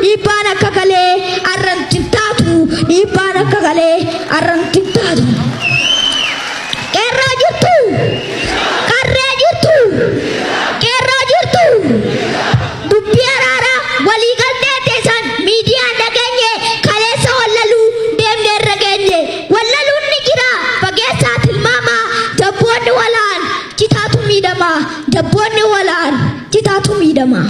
Dhiibbaan akka kalee arranti hin taatu. Dhiibbaan akka kalee arranti hin taatu. Qeerroo jirtu! Qarree jirtu! Qeerroo jirtu! Dubbii araaraa waliigaltee teessan miidiyaan dhageenye, kaleessa wallaluu deemne irra geenye. Wallaluun ni jira fageessaa tilmaama, jabboonni walaan citaatu miidhama, jabboonni walaan citaatu miidhama.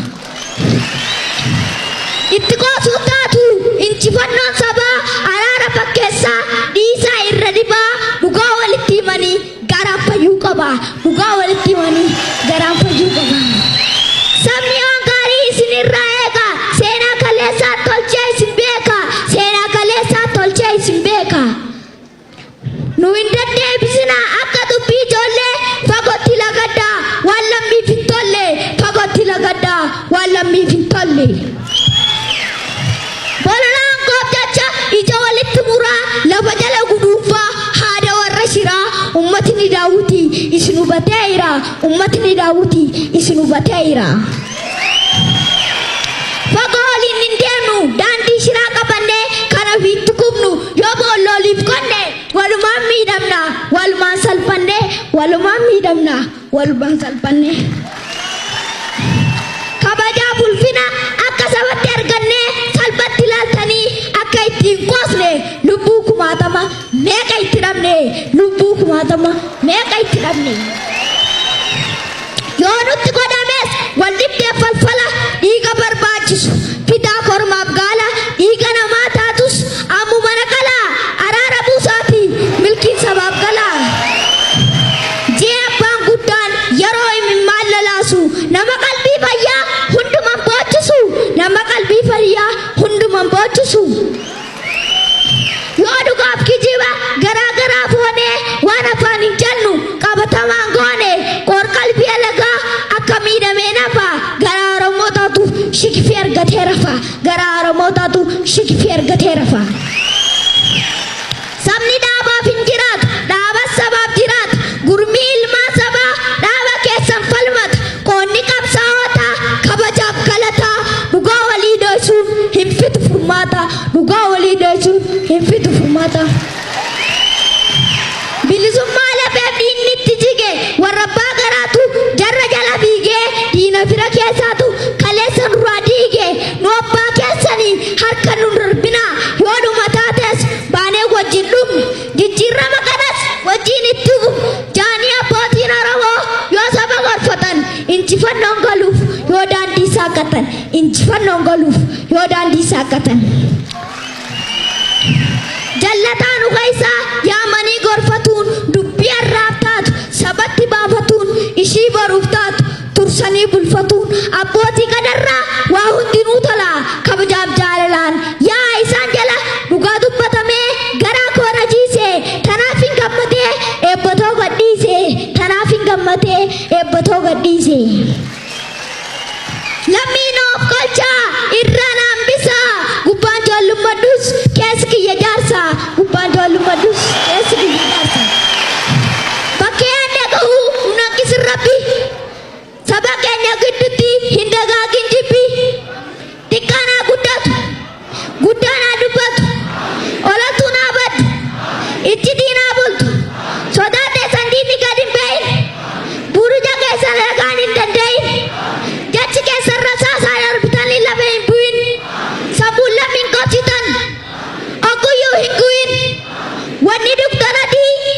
Itti qoosuu taatu injifannoon sabaa, araara fakkeessaa dhiisaa irra dhibaa, dhugaa walitti himanii garaan fayyuu qaba, dhugaa walitti himanii garaan fayyuu qaba. Sabni waan gaarii isinirraa eega, seenaa kaleessaa tolchee isin beeka, seenaa kaleessaa tolchee isin beeka. Nu hin deddeebisinaa akka dubbii ijoollee, fagootti lagaddaa waan lammiif hin tolle, fagootti lagaddaa waan lammiif hin tolle. Bololaan koof jecha ija walitti muraa, lafa jala guduunfaa haada warra shiraa, ummatni daawwitii isin hubateera, ummatni daawwitii isin hubateera. Fagoo waliin hin deemnu daandii shiraa qabannee, kan ofiitti kubnu yoo boollooliif qonne, walumaan miidhamna walumaan salphanne, walumaan miidhamna walumaan salphanne. Kabajaa ulfina akka sabatti argannee salphatti ilaaltanii akka ittiin qoosne, lubbuu kumaatama meeqa itti dhabne, lubbuu kumaatama meeqa itti dhabne. Yoo nutti godhames wal dhibdee falfala dhiiga barbaachisu fidaa kormaaf gaala, dhiiga namaa taatus ammuma naqalaa, araara buusaati milkiin sabaaf galaa. Jee abbaan guddaan yeroo imimmaan lolaasu, nama qalbii fayyaa hunduman boochisu, nama qalbii fayyaa hunduman boochisu. Yoo dhugaaf kijiba garaa garaa foonee, waan afaan hin jennu qabatamaan goone, qoor qalbii alagaa akka miidhamee nafa, garaa Oromoo taatu shikfii argatee rafa, garaa Oromoo taatu shikfii argatee rafa. Sabni dhaabaaf hin jiraatu, dhaaba sabaaf jiraatu, gurmii ilmaa sabaa dhaaba keessan falmata, qoonni qabsaa'otaa kabajaaf galataa, dhugaa walii dho'isuun hin fitu furmaata, dhugaa walii dho'isuun hin fitu furmaata. Bilisummaa lafeef dhiinni itti jige, warra abbaa garaatu jarra jala fiigee, diina fira keessaatu kaleessa nurraa diige, nu abbaa keessanii harka nu darbina, yoo dhuma taates baanee wajjin dhumne, jijjiirama kanas wajjin itti fufu jaanii abbootiin Oromoo yoo saba gorfatan, injifannoon galuuf yoo daandii saaqqatan, injifannoon galuuf yoo daandii saaqqatan. Jallataa nu keessaa yaamanii gorfatuun, dubbii har'aaf taatu sabatti baafatuun, ishii boruuf taatu tursanii bulfatuun, abbootii kadarraa waa hundinuu tola, kabajaaf jaalalaan yaa isaan jala dhugaa dubbatamee garaa koo rajiise, tanaaf hin gammadee eebbatoo gadhiise, tanaaf hin gammadee eebbatoo gadhiise. Lammiin of galchaa irraan hambisaa, gubbaan ijoollummadhus keessi kiyya jaarsa, gubbaan ijoollummadhus keessi kiyya jaarsa. Bakkee yaadne gahu nun hanqisin Rabbi, saba keenya gidduutti hin dagaagin jibbi, xiqqaan haa guddatu guddaan haa dubbatu, olatuun haa baddu iccitiin haa bultu, sodaa teessan diinni gad hin be'in, buruja keessan ragaan hin danda'in, jechi keessan rasaasaan arbitanii lafa hin bu'in, sammuun lammiin qabsitan ogguyyuu hin gu'in, wanni dugdan adii.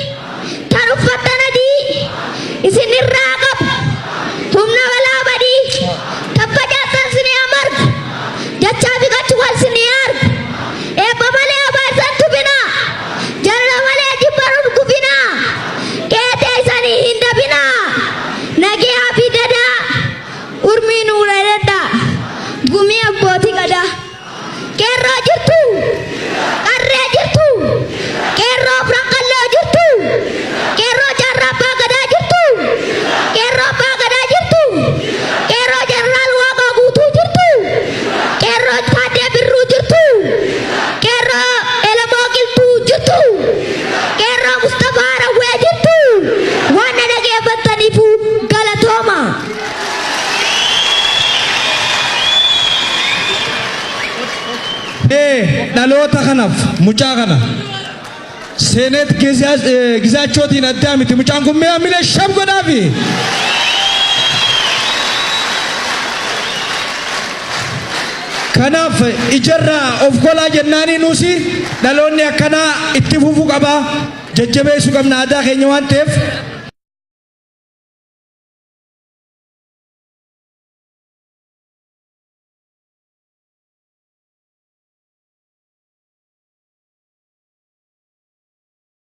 Dhaloota kanaaf mucaa kana Seeneet Gizaachootiin addaa miti mucaan kun mi'a milee sham godhaafi. Kanaaf ijarraa of kolaa jennaanii nuusi dhaloonni akkanaa itti fufuu qaba. Jajjabeessuu qabna aadaa keenya waan ta'eef.